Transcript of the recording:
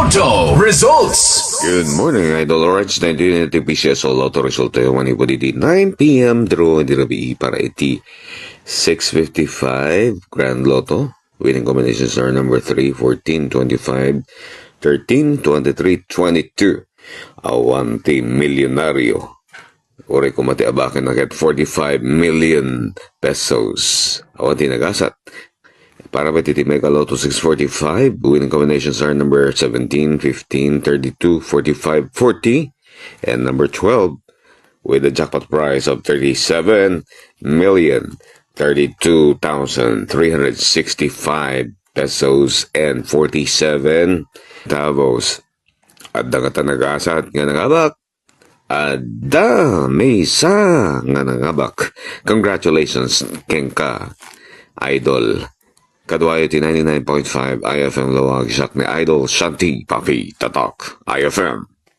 Lotto results. Good morning, Idol Orange. 19 PCS Lotto resulta yung po dito 9 p.m. draw di rabi para iti 655 Grand Lotto. Winning combinations are number 3, 14, 25, 13, 23, 22. Awanti milyonaryo. Ore kumati abakin na get 45 million pesos. Awanti nagasat. Para ba Mega Lotto 645, winning combinations are number 17, 15, 32, 45, 40, and number 12 with a jackpot prize of 37,032,365 pesos and 47 centavos. At dangatanagasa at nga nangabak. Ada mesa nga nangabak. Congratulations, Kenka, Idol. Kadwayo ti 99.5 IFM Lawag siyak ni Idol Shanti Papi Tatak IFM.